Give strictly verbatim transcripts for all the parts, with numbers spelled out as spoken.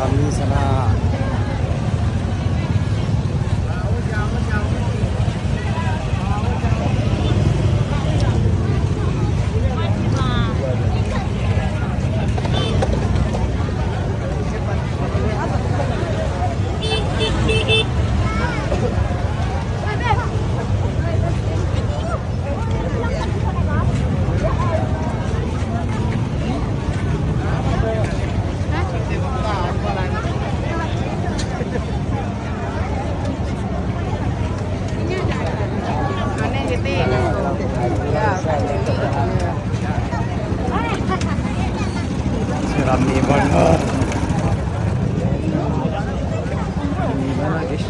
Di sana. Rami banget. Rami banget, guys.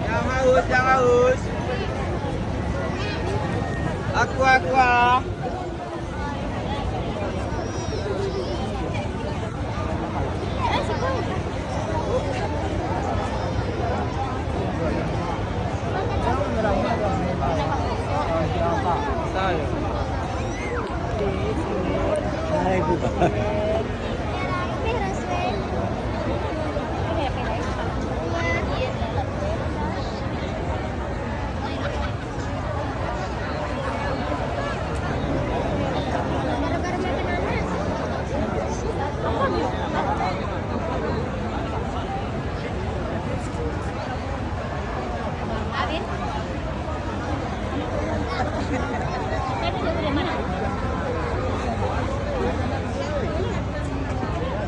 Jangan haus, jangan haus. Aqua, aqua.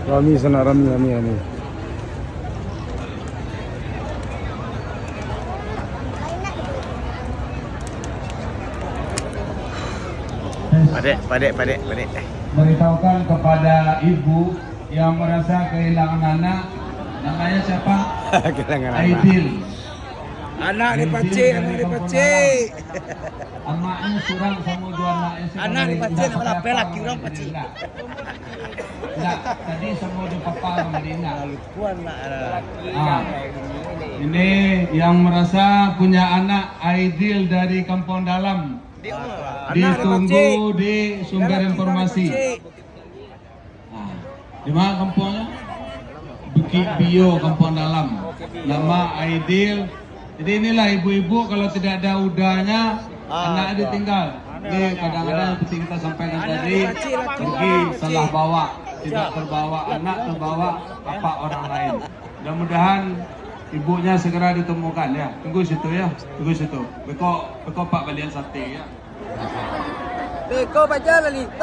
Rami sana, rami, rami, rami. Padek, padek, padek, padek. Beritahukan kepada ibu yang merasa kehilangan anak, namanya siapa? Kehilangan anak. Aidil. Anak dipacik, anak dipacik. Anaknyo surang samo jo anaknyo. Anak dipacik, samo lapeh laki urang pacik. Indak, tadi samo jo papa tadi, indak. Lalu kuan nak, ah. Ah. Ini yang merasa punya anak Aidil dari Kampung Dalam. Di, ah, ditunggu di sumber informasi. Nah, di mana kampuangnyo? Bukik Bio, Kampung Dalam. Nama Aidil. Jadi inilah ibu-ibu, kalau tidak ada udanya, ah, anak ditinggal. Ini kadang-kadang seperti kita sampaikan tadi, pergi salah bawa, tidak terbawa anak, terbawa apa orang lain. Mudah-mudahan ibunya segera ditemukan, ya. Tunggu situ, ya. Tunggu situ. Beko, beko Pak balian sate, ya. Beko Pak Jalali.